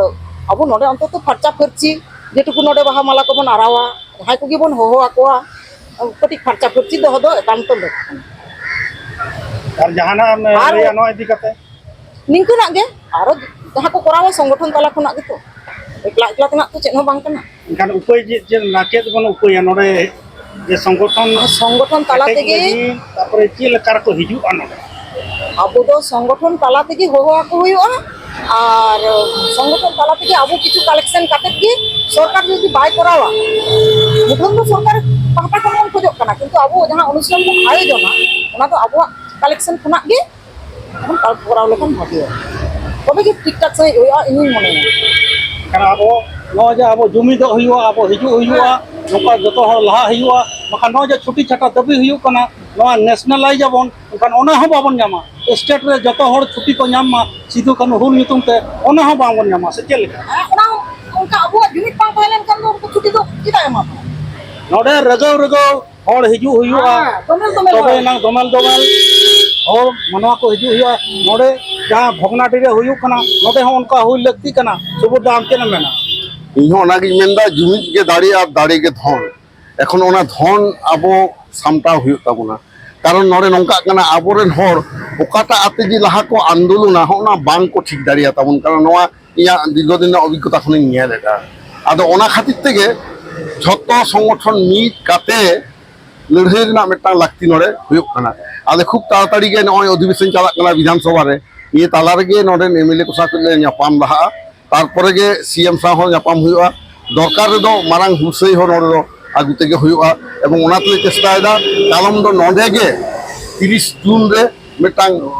ᱟᱵᱚ ᱱᱚᱰᱮ ᱚᱱᱛᱚᱛᱚ ᱯᱷᱟᱨᱪᱟ ᱯᱷᱟᱹᱨᱪᱤ, ᱡᱮᱴᱩᱠᱩ ᱱᱚᱰᱮ ᱵᱟᱦᱟ ᱢᱟᱞᱟ ᱠᱚᱵᱚᱱ ᱟᱨᱟᱣᱟ, ᱡᱟᱦᱟᱸᱭ ᱠᱚᱜᱮ ᱵᱚᱱ ᱦᱚᱦᱚ ᱟᱠᱚᱣᱟ, ᱠᱟᱹᱴᱤᱡ ᱯᱷᱟᱨᱪᱟ ᱯᱷᱟᱹᱨᱪᱤ ᱫᱚᱦᱚ ᱫᱚ ᱮᱠᱟᱱᱛᱚ ᱞᱟᱹᱠᱛᱤ ᱠᱟᱱᱟ᱾ ᱟᱨ ᱡᱟᱦᱟᱱᱟᱜ ᱮᱢ ᱟᱨ ᱞᱟᱹᱭᱟ ᱱᱚᱣᱟ ᱤᱫᱤ ᱠᱟᱛᱮ? ᱱᱤᱝᱠᱟᱹᱱᱟᱜ ᱜᱮ, ᱟᱨᱚ ᱡᱟᱦᱟᱸ ᱠᱚ ᱠᱚᱨᱟᱣᱟ ᱥᱚᱝᱜᱚᱴᱷᱚᱱ ᱛᱟᱞᱟ ᱠᱷᱚᱱᱟᱜ ᱜᱮᱛᱚ, ᱮᱠᱞᱟ ᱮᱠᱞᱟ ᱛᱮᱱᱟᱜ ᱛᱚ ᱪᱮᱫ ᱦᱚᱸ ᱵᱟᱝ ᱠᱟᱱᱟ᱾ ᱮᱱᱠᱷᱟᱱ ᱩᱯᱟᱹᱭ ᱪᱮᱫ, ᱪᱮᱫ, ᱪᱮᱫ ᱵᱚᱱ ᱩᱯᱟᱹᱭᱟ ᱱᱚᱰᱮ, ᱡᱮ ᱥᱚᱝᱜᱚᱴᱷᱚᱱ ᱥᱚᱝᱜᱚᱴᱷᱚᱱ ᱛᱟᱞᱟ ᱠᱮᱴᱮᱡ ᱛᱮᱜᱮ ᱞᱟᱹᱜᱤᱫ, ᱛᱟᱨᱯᱚᱨᱮ ᱪᱮᱫ ᱞᱮᱠᱟ ᱨᱮᱠᱚ ᱦᱤᱡᱩᱜᱼᱟ ᱱᱚᱰᱮ? ᱟᱵᱚ ᱫᱚ ᱥᱚᱝᱜᱚᱴᱷᱚᱱ ᱛᱟᱞᱟ ᱛᱮᱜᱮ ᱦᱚᱦᱚ ᱟᱠᱚ ᱦᱩᱭᱩᱜᱼᱟ, ᱟᱨ ᱥᱚᱝᱜᱚᱴᱷᱚᱱ ᱛᱟᱞᱟ ᱛᱮᱜᱮ ᱟᱵᱚ ᱠᱤᱪᱷᱩ ᱠᱟᱞᱮᱠᱥᱚᱱ ᱠᱟᱛᱮ ᱜᱮ, ᱥᱚᱨᱠᱟᱨ ᱡᱩᱫᱤ ᱵᱟᱭ ᱠᱚᱨᱟᱣᱟ, ᱢᱩᱴᱷᱟᱹᱱ ᱫᱚ ᱥᱚᱨᱠᱟᱨ ᱯᱟᱦᱴᱟ ᱠᱷᱚᱱ ᱵᱚᱱ ᱠᱷᱚᱡᱚᱜ ᱠᱟᱱᱟ, ᱠᱤᱱᱛᱩ ᱟᱵᱚ ᱡᱟᱦᱟᱸ ᱚᱱᱩᱥᱴᱷᱟᱱ ᱵᱚᱱ ᱟᱭᱳᱡᱚᱱᱟ, ᱚᱱᱟ ᱫᱚ ᱟᱵᱚᱣᱟᱜ ᱠᱟᱞᱮᱠᱥᱚᱱ ᱠᱷᱚᱱᱟᱜ ᱜᱮ ᱵᱚᱱ ᱠᱚᱨᱟᱣ ᱞᱮᱠᱷᱟᱱ ᱵᱷᱟᱜᱮᱭᱟ, ᱛᱚᱵᱮ ᱜᱮ ᱴᱷᱤᱠ ᱴᱷᱟᱠ ᱥᱟᱺᱦᱤᱡ ᱦᱩᱭᱩᱜᱼᱟ, ᱤᱧᱤᱧ ᱢᱚᱱᱮᱭᱟ᱾ ᱠᱟᱨᱚᱱ ᱟᱵᱚ ᱱᱚᱜᱼᱚᱭ ᱡᱮ ᱟᱵᱚ ᱡᱩᱢᱤᱫᱚᱜ ᱦᱩᱭᱩᱜᱼᱟ, ᱟᱵᱚ ᱦᱤᱡᱩᱜ ᱦᱩᱭᱩᱜᱼᱟ, ᱱᱚᱝᱠᱟ ᱡᱚᱛᱚ ᱦᱚᱲ ᱞᱟᱦᱟᱜ ᱦᱩᱭᱩᱜᱼᱟ, ᱵᱟᱠᱷᱟᱱ ᱱᱚᱜᱼᱚᱭ ᱡᱮ ᱪᱷᱩᱴᱤ ᱪᱷᱟᱴᱟ ᱫᱟᱹᱵᱤ ᱦᱩᱭᱩᱜ ᱠᱟᱱᱟ, ᱱᱚᱣᱟ ᱱᱮᱥᱱᱟᱞᱟᱭᱤᱡᱽ ᱟᱵᱚᱱ, ᱮᱱᱠᱷᱟᱱ ᱚᱱᱟ ᱦᱚᱸ ᱵᱟᱵᱚᱱ ᱧᱟᱢᱟ᱾ ᱥᱴᱮᱴ ᱨᱮ ᱡᱚᱛᱚ ᱦᱚᱲ ᱪᱷᱩᱴᱤ ᱠᱚ ᱧᱟᱢ ᱢᱟ ᱥᱤᱫᱩ ᱠᱟᱹᱱᱦᱩ ᱦᱩᱞ ᱧᱩᱛᱩᱢ ᱛᱮ, ᱚᱱᱟ ᱦᱚᱸ ᱵᱟᱝᱵᱚᱱ ᱧᱟᱢᱟ, ᱥᱮ ᱪᱮᱫ ᱞᱮᱠᱟ? ᱦᱮᱸ, ᱚᱱᱟ ᱦᱚᱸ ᱚᱱᱠᱟ ᱟᱵᱚᱣᱟᱜ ᱡᱩᱢᱤᱫ ᱵᱟᱝ ᱛᱟᱦᱮᱸ ᱞᱮᱱᱠᱷᱟᱱ ᱫᱚ ᱩᱱᱠᱩ ᱪᱷᱩᱴᱤ ᱫᱚ ᱪᱮᱫᱟᱜ ᱮᱢᱟ ᱠᱚᱣᱟ? ᱱᱚᱰᱮ ᱨᱟᱹᱜᱟᱹᱣ ᱨᱟᱹᱜᱟᱹᱣ ᱦᱚᱲ ᱦᱤᱡᱩᱜ ᱦᱩᱭᱩᱜᱼᱟ, ᱦᱮᱸ, ᱫᱚᱢᱮᱞ ᱫᱚᱢᱮᱞ ᱛᱚᱵᱮ ᱦᱚᱲ᱾ ᱮᱱᱟᱝ ᱫᱚᱢᱮᱞ ᱫᱚᱢᱮᱞ ᱦᱚᱲ ᱢᱟᱱᱣᱟ ᱠᱚ ᱦᱤᱡᱩᱜ ᱦᱩᱭᱩᱜᱼᱟ᱾ ᱱᱚᱰᱮ ᱡᱟᱦᱟᱸ ᱵᱷᱚᱜᱽᱱᱟᱰᱤ ᱨᱮ ᱦᱩᱭᱩᱜ ᱠᱟᱱᱟ, ᱱᱚᱰᱮ ᱦᱚᱸ ᱚᱱᱠᱟ ᱦᱩᱭ ᱞᱟᱹᱠᱛᱤ ᱠᱟᱱᱟ᱾ ᱥᱩᱵᱩᱫᱷ ᱫᱟ, ᱟᱢ ᱪᱮᱫ ᱮᱢ ᱢᱮᱱᱟ? ᱤᱧ ᱦᱚᱸ ᱚᱱᱟᱜᱤᱧ ᱢᱮᱱᱫᱟ, ᱡᱩᱢᱤᱫ ᱜᱮ ᱫᱟᱲᱮ ᱟᱨ ᱫᱟᱲᱮ ᱜᱮ ᱫᱷᱚᱱ᱾ ᱮᱠᱷᱚᱱ ᱚᱱᱟ ᱫᱷᱚᱱ ᱟᱵᱚ ᱥᱟᱢᱴᱟᱣ ᱦᱩᱭᱩᱜ ᱛᱟᱵᱚᱱᱟ᱾ ᱠᱟᱨᱚᱱ ᱱᱚᱰᱮ ᱱᱚᱝᱠᱟᱜ ᱠᱟᱱᱟ, ᱟᱵᱚᱨᱮᱱ ᱦᱚᱲ ᱚᱠᱟᱴᱟᱜ ᱟᱛᱮ ᱡᱮ ᱞᱟᱦᱟ ᱠᱚ ᱟᱱᱫᱳᱞᱚᱱᱟ, ᱦᱚᱸ ᱚᱱᱟ ᱵᱟᱝ ᱠᱚ ᱴᱷᱤᱠ ᱫᱟᱲᱮᱭᱟᱛᱟ ᱵᱚᱱ ᱠᱟᱱᱟ᱾ ᱱᱚᱣᱟ ᱤᱧᱟᱹᱜ ᱫᱤᱨᱜᱷᱚ ᱫᱤᱱ ᱨᱮᱱᱟᱜ ᱚᱵᱷᱤᱜᱽᱜᱚᱛᱟ ᱠᱷᱚᱱᱤᱧ ᱧᱮᱞ ᱮᱫᱟ᱾ ᱟᱫᱚ ᱚᱱᱟ ᱠᱷᱟᱹᱛᱤᱨ ᱛᱮᱜᱮ ᱡᱷᱚᱛᱚ ᱥᱚᱝᱜᱚᱴᱷᱚᱱ ᱢᱤᱫ ᱠᱟᱛᱮ ᱞᱟᱹᱲᱦᱟᱹᱭ ᱨᱮᱱᱟᱜ ᱢᱤᱫᱴᱟᱝ ᱞᱟᱹᱠᱛᱤ ᱱᱚᱰᱮ ᱦᱩᱭᱩᱜ ᱠᱟᱱᱟ᱾ ᱟᱞᱮ ᱠᱷᱩᱵ ᱛᱟᱲᱟᱛᱟᱲᱤ ᱜᱮ ᱱᱚᱜᱼᱚᱭ ᱚᱫᱷᱤᱵᱮᱥᱚᱱ ᱪᱟᱞᱟᱜ ᱠᱟᱱᱟ ᱵᱤᱫᱷᱟᱱ ᱥᱚᱵᱷᱟ ᱨᱮ, ᱱᱤᱭᱟᱹ ᱛᱟᱞᱟ ᱨᱮᱜᱮ ᱱᱚᱰᱮᱱ ᱮᱢ ᱮᱞ ᱮ ᱠᱚ ᱥᱟᱶ ᱞᱮ ᱧᱟᱯᱟᱢ ᱞᱟᱦᱟᱜᱼᱟ᱾ ᱛᱟᱨᱯᱚᱨᱮ ᱜᱮ ᱥᱤ ᱮᱢ ᱥᱟᱶ ᱦᱚᱸ ᱧᱟᱯᱟᱢ ᱦᱩᱭᱩᱜᱼᱟ᱾ ᱫᱚᱨᱠᱟᱨ ᱨᱮᱫᱚ ᱢᱟᱨᱟᱝ ᱦᱩᱞᱥᱟᱹᱭ ᱦᱚᱸ ᱱᱚᱰᱮ ᱫᱚ ᱟᱹᱜᱩ ᱛᱮᱜᱮ ᱦᱩᱭᱩᱜᱼᱟ᱾ ᱮᱵᱚᱝ ᱚᱱᱟ ᱛᱮᱞᱮ ᱪᱮᱥᱴᱟᱭᱮᱫᱟ, ᱠᱟᱞᱚᱢ ᱫᱚ ᱱᱚᱰᱮ ᱜᱮ ᱛᱤᱨᱤᱥ ᱡᱩᱱ ᱨᱮ ᱢᱤᱫᱴᱟᱝ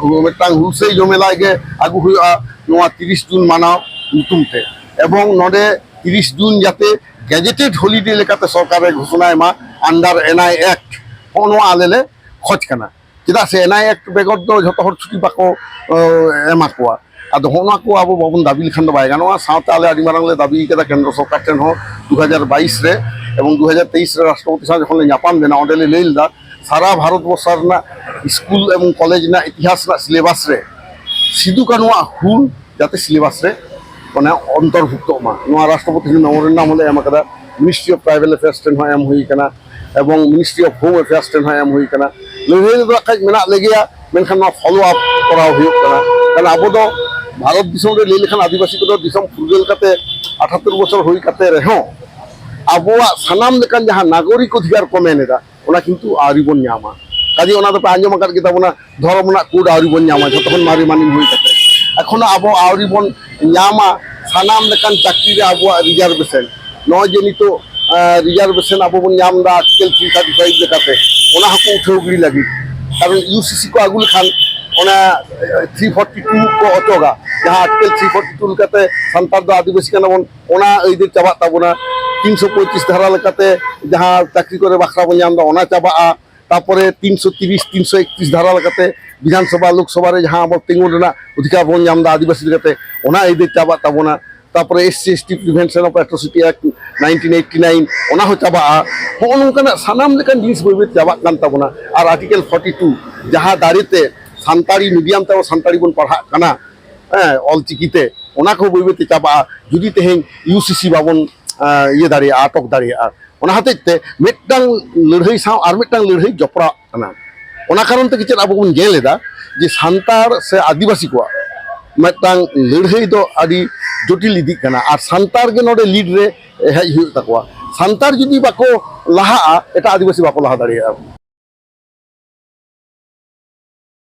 ᱢᱤᱫᱴᱟᱝ ᱦᱩᱞᱥᱟᱹᱭ ᱡᱚᱢᱮᱞᱟᱭ ᱜᱮ ᱟᱹᱜᱩ ᱦᱩᱭᱩᱜᱼᱟ, ᱱᱚᱣᱟ ᱛᱤᱨᱤᱥ ᱡᱩᱱ ᱢᱟᱱᱟᱣ ᱧᱩᱛᱩᱢ ᱛᱮ᱾ ᱮᱵᱚᱝ ᱱᱚᱰᱮ ᱛᱤᱨᱤᱥ ᱡᱩᱱ ᱡᱟᱛᱮ ᱜᱮᱡᱮᱴᱮᱰ ᱦᱚᱞᱤᱰᱮ ᱞᱮᱠᱟᱛᱮ ᱥᱚᱨᱠᱟᱨᱮ ᱜᱷᱳᱥᱚᱱᱟᱭ ᱢᱟ under N I Act, ᱦᱚᱸᱜᱼᱚ ᱱᱚᱣᱟ ᱟᱞᱮ ᱞᱮ ᱠᱷᱚᱡᱽ ᱠᱟᱱᱟ᱾ ᱪᱮᱫᱟᱜ ᱥᱮ N I Act ᱵᱮᱜᱚᱨ ᱫᱚ ᱡᱷᱚᱛᱚ ᱦᱚᱲ ᱪᱷᱩᱴᱤ ᱵᱟᱠᱚ ᱮ, ᱮᱢᱟ ᱠᱚᱣᱟ᱾ ᱟᱫᱚ ᱦᱚᱸᱜᱼᱚ ᱱᱚᱣᱟ ᱠᱚ ᱟᱵᱚ ᱵᱟᱵᱚᱱ ᱫᱟᱹᱵᱤ ᱞᱮᱠᱷᱟᱱ ᱫᱚ ᱵᱟᱭ ᱜᱟᱱᱚᱜᱼᱟ᱾ ᱥᱟᱶᱛᱮ ᱟᱞᱮ ᱟᱹᱰᱤ ᱢᱟᱨᱟᱝ ᱞᱮ ᱫᱟᱹᱵᱤ ᱠᱟᱫᱟ ᱠᱮᱱᱫᱨᱚ ᱥᱚᱨᱠᱟᱨ ᱴᱷᱮᱱ ᱦᱚᱸ, ᱫᱩ ᱦᱟᱡᱟᱨ ᱵᱟᱭᱤᱥ ᱨᱮ ᱮᱵᱚᱝ ᱫᱩ ᱦᱟᱡᱟᱨ ᱛᱮᱭᱤᱥ ᱨᱮ ᱨᱟᱥᱴᱨᱚᱯᱚᱛᱤ ᱥᱟᱶ ᱡᱚᱠᱷᱚᱱ ᱞᱮ ᱧᱟᱯᱟᱢ ᱞᱮᱱᱟ, ᱚᱸᱰᱮ ᱞᱮ ᱞᱟᱹᱭ ᱞᱮᱫᱟ ᱥᱟᱨᱟ ᱵᱷᱟᱨᱚᱛ ᱵᱚᱨᱥᱚ ᱨᱮᱱᱟᱜ ᱥᱠᱩᱞ ᱮᱵᱚᱝ ᱠᱚᱞᱮᱡᱽ ᱨᱮᱱᱟᱜ ᱤᱛᱤᱦᱟᱥ ᱨᱮᱱᱟᱜ ᱥᱤᱞᱮᱵᱟᱥ ᱨᱮ ᱥᱤᱫᱩ ᱠᱟᱹᱱᱩᱣᱟᱜ ᱦᱩᱞ ᱡᱟᱛᱮ ᱥᱤᱞᱮᱵᱟᱥ ᱨᱮ ᱢᱟᱱᱮ ᱚᱱᱛᱚᱨᱵᱷᱩᱠᱛᱚᱜ ᱢᱟ᱾ ᱱᱚᱣᱟ ᱨᱟᱥᱴᱨᱚᱯᱚᱛᱤ ᱢᱮᱢᱳᱨᱮᱱᱰᱟᱢ ᱦᱚᱸᱞᱮ ᱮᱢ ᱟᱠᱟᱫᱟ, ᱢᱤᱱᱤᱥᱴᱨᱤ ᱚᱯᱷ ᱴᱨᱟᱭᱵᱮᱞ ᱮᱯᱷᱮᱭᱟᱨᱥ ᱴᱷᱮᱱ ᱦᱚᱸ ᱮᱢ ᱦᱩᱭ ᱟᱠᱟᱱᱟ ᱮᱵᱚᱝ ᱢᱤᱱᱤᱥᱴᱨᱤ ᱚᱯᱷ ᱦᱳᱢ ᱮᱯᱷᱮᱭᱟᱨᱥ ᱴᱷᱮᱱ ᱦᱚᱸ ᱮᱢ ᱦᱩᱭ ᱟᱠᱟᱱᱟ᱾ ᱞᱟᱹᱲᱦᱟᱹᱭ ᱨᱮᱫᱚ ᱠᱷᱟᱡ ᱢᱮᱱᱟᱜ ᱞᱮᱜᱮᱭᱟ, ᱢᱮᱱᱠᱷᱟᱱ ᱱᱚᱣᱟ ᱯᱷᱚᱞᱳ ᱟᱯ ᱠᱚᱨᱟᱣ ᱦᱩᱭᱩᱜ ᱠᱟᱱᱟ᱾ ᱠᱟᱨᱚᱱ ᱟᱵᱚ ᱫᱚ ᱵᱷᱟᱨᱚᱛ ᱫᱤᱥᱚᱢ ᱨᱮ ᱞᱟᱹᱭ ᱞᱮᱠᱷᱟᱱ ᱟᱹᱫᱤᱵᱟᱹᱥᱤ ᱠᱚᱫᱚ ᱫᱤᱥᱚᱢ ᱯᱷᱩᱨᱜᱟᱹᱞ ᱠᱟᱛᱮ ᱟᱴᱷᱟᱛᱛᱳᱨ ᱵᱚᱪᱷᱚᱨ ᱦᱩᱭ ᱠᱟᱛᱮ ᱨᱮᱦᱚᱸ ᱟᱵᱚᱣᱟᱜ ᱥᱟᱱᱟᱢ ᱞᱮᱠᱟᱱ ᱡᱟᱦᱟᱸ ᱱᱟᱜᱚᱨᱤᱠ ᱚᱫᱷᱤᱠᱟᱨ ᱠᱚ ᱢᱮᱱ ᱮᱫᱟ, ᱚᱱᱟ ᱠᱤᱱᱛᱩ ᱟᱹᱣᱨᱤ ᱵᱚᱱ ᱧᱟᱢᱟ᱾ ᱠᱟᱡᱮ ᱚᱱᱟ ᱫᱚᱯᱮ ᱟᱸᱡᱚᱢ ᱟᱠᱟᱫ ᱜᱮ ᱛᱟᱵᱚᱱᱟ, ᱫᱷᱚᱨᱚᱢ ᱨᱮᱱᱟᱜ ᱠᱳᱰ ᱟᱹᱣᱨᱤ ᱵᱚᱱ ᱧᱟᱢᱟ, ᱡᱷᱚᱛᱚ ᱠᱷᱚᱱ ᱢᱟᱨᱮ ᱢᱟᱹᱱᱢᱤ ᱦᱩᱭ ᱠᱟᱛᱮ᱾ ᱮᱠᱷᱚᱱᱳ ᱟᱵᱚ ᱟᱹᱣᱨᱤ ᱵᱚᱱ ᱧᱟᱢᱟ ᱥᱟᱱᱟᱢ ᱞᱮᱠᱟᱱ ᱪᱟᱹᱠᱨᱤ ᱨᱮ ᱟᱵᱚᱣᱟᱜ ᱨᱤᱡᱟᱨᱵᱷᱮᱥᱚᱱ᱾ ᱱᱚᱜᱼᱚᱭ ᱡᱮ ᱱᱤᱛᱚᱜ ᱨᱤᱡᱟᱨᱵᱷᱮᱥᱚᱱ ᱟᱵᱚ ᱵᱚᱱ ᱧᱟᱢ ᱮᱫᱟ ᱟᱨᱴᱤᱠᱮᱞ ᱛᱷᱨᱤ ᱛᱷᱟᱨᱴᱤ ᱯᱷᱟᱭᱤᱵᱷ ᱞᱮᱠᱟᱛᱮ, ᱚᱱᱟ ᱦᱚᱸᱠᱚ ᱩᱴᱷᱟᱹᱣ ᱜᱤᱰᱤ ᱞᱟᱹᱜᱤᱫ᱾ ᱠᱟᱨᱚᱱ ᱤᱭᱩ ᱥᱤ ᱥᱤ ᱠᱚ ᱟᱹᱜᱩ ᱞᱮᱠᱷᱟᱱ ᱚᱱᱟ ᱛᱷᱨᱤ ᱯᱷᱳᱨᱴᱤ ᱴᱩ ᱠᱚ ᱚᱪᱚᱜᱟ, ᱡᱟᱦᱟᱸ ᱟᱨᱴᱤᱠᱮᱞ ᱛᱷᱨᱤ ᱯᱷᱳᱨᱴᱤ ᱴᱩ ᱞᱮᱠᱟᱛᱮ ᱥᱟᱱᱛᱟᱲ ᱫᱚ ᱟᱹᱫᱤᱵᱟᱹᱥᱤ ᱠᱟᱱᱟ ᱵᱚᱱ, ᱚᱱᱟ ᱟᱹᱭᱫᱟᱹᱨ ᱪᱟᱵᱟᱜ ᱛᱟᱵᱚᱱᱟ᱾ ᱛᱤᱱᱥᱚ ᱯᱚᱸᱭᱛᱨᱤᱥ ᱫᱷᱟᱨᱟ ᱞᱮᱠᱟᱛᱮ ᱡᱟᱦᱟᱸ ᱪᱟᱹᱠᱨᱤ ᱠᱚᱨᱮ ᱵᱟᱠᱷᱨᱟ ᱵᱚᱱ ᱧᱟᱢ ᱮᱫᱟ, ᱚᱱᱟ ᱪᱟᱵᱟᱜᱼᱟ᱾ ᱛᱟᱨᱯᱚᱨᱮ ᱛᱤᱱᱥᱚ ᱛᱤᱨᱤᱥ, ᱛᱤᱱᱥᱚ ᱮᱠᱛᱨᱤᱥ ᱫᱷᱟᱨᱟ ᱞᱮᱠᱟᱛᱮ ᱵᱤᱫᱷᱟᱱ ᱥᱚᱵᱷᱟ, ᱞᱳᱠ ᱥᱚᱵᱷᱟ ᱨᱮ ᱡᱟᱦᱟᱸ ᱟᱵᱚ ᱛᱤᱸᱜᱩᱱ ᱨᱮᱱᱟᱜ ᱚᱫᱷᱤᱠᱟᱨ ᱵᱚᱱ ᱧᱟᱢ ᱮᱫᱟ ᱟᱹᱫᱤᱵᱟᱹᱥᱤ ᱞᱮᱠᱟᱛᱮ, ᱚᱱᱟ ᱟᱹᱭᱫᱟᱹᱨ ᱪᱟᱵᱟᱜ ᱛᱟᱵᱚᱱᱟ᱾ ᱛᱟᱨᱯᱚᱨᱮ S C S T Prevention of Atrocity Act nineteen eighty nine, ᱚᱱᱟ ᱦᱚᱸ ᱪᱟᱵᱟᱜᱼᱟ᱾ ᱦᱚᱸᱜᱼᱚ ᱱᱚᱝᱠᱟᱱᱟᱜ ᱥᱟᱱᱟᱢ ᱞᱮᱠᱟᱱ ᱡᱤᱱᱤᱥ ᱵᱟᱹᱭ ᱵᱟᱹᱭ ᱛᱮ ᱪᱟᱵᱟᱜ ᱠᱟᱱ ᱛᱟᱵᱚᱱᱟ᱾ ᱟᱨ ᱟᱨᱴᱤᱠᱮᱞ ᱯᱷᱳᱨᱴᱤ ᱴᱩ, ᱡᱟᱦᱟᱸ ᱫᱟᱲᱮ ᱛᱮ ᱥᱟᱱᱛᱟᱲᱤ ᱢᱤᱰᱤᱭᱟᱢ ᱛᱮ ᱟᱵᱚ ᱥᱟᱱᱛᱟᱲᱤ ᱵᱚᱱ ᱯᱟᱲᱦᱟᱜ ᱠᱟᱱᱟ, ᱦᱮᱸ, ᱚᱞᱪᱤᱠᱤ ᱛᱮ, ᱚᱱᱟ ᱠᱚ ᱵᱟᱹᱭ ᱵᱟᱹᱭ ᱛᱮ ᱪᱟᱵᱟᱜᱼᱟ, ᱡᱩᱫᱤ ᱛᱮᱦᱮᱧ ᱤᱭᱩ ᱥᱤ ᱥᱤ ᱵᱟᱵᱚᱱ, ᱟᱸ, ᱤᱭᱟᱹ ᱫᱟᱲᱮᱭᱟᱜᱼᱟ, ᱟᱴᱚᱠ ᱫᱟᱲᱮᱭᱟᱜᱼᱟ᱾ ᱚᱱᱟ ᱦᱚᱛᱮᱡ ᱛᱮ ᱢᱤᱫᱴᱟᱝ ᱞᱟᱹᱲᱦᱟᱹᱭ ᱥᱟᱶ ᱟᱨ ᱢᱤᱫᱴᱟᱝ ᱞᱟᱹᱲᱦᱟᱹᱭ ᱡᱚᱯᱲᱟᱣ ᱠᱟᱱᱟ᱾ ᱚᱱᱟ ᱠᱟᱨᱚᱱ ᱛᱮᱜᱮ ᱪᱮᱫ ᱟᱵᱚ ᱵᱚᱱ ᱧᱮᱞ ᱮᱫᱟ ᱡᱮ ᱥᱟᱱᱛᱟᱲ ᱥᱮ ᱟᱹᱫᱤᱵᱟᱹᱥᱤ ᱠᱚᱣᱟᱜ ᱢᱤᱫᱴᱟᱝ ᱞᱟᱹᱲᱦᱟᱹᱭ ᱫᱚ ᱟᱹᱰᱤ ᱡᱚᱴᱤᱞ ᱤᱫᱤᱜ ᱠᱟᱱᱟ, ᱟᱨ ᱥᱟᱱᱛᱟᱲ ᱜᱮ ᱱᱚᱰᱮ ᱞᱤᱰ ᱨᱮ ᱦᱮᱡ ᱦᱩᱭᱩᱜ ᱛᱟᱠᱚᱣᱟ᱾ ᱥᱟᱱᱛᱟᱲ ᱡᱩᱫᱤ ᱵᱟᱠᱚ ᱞᱟᱦᱟᱜᱼᱟ, ᱮᱴᱟᱜ ᱟᱹᱫᱤᱵᱟᱹᱥᱤ ᱵᱟᱠᱚ ᱞᱟᱦᱟ ᱫᱟᱲᱮᱭᱟᱜᱼᱟ᱾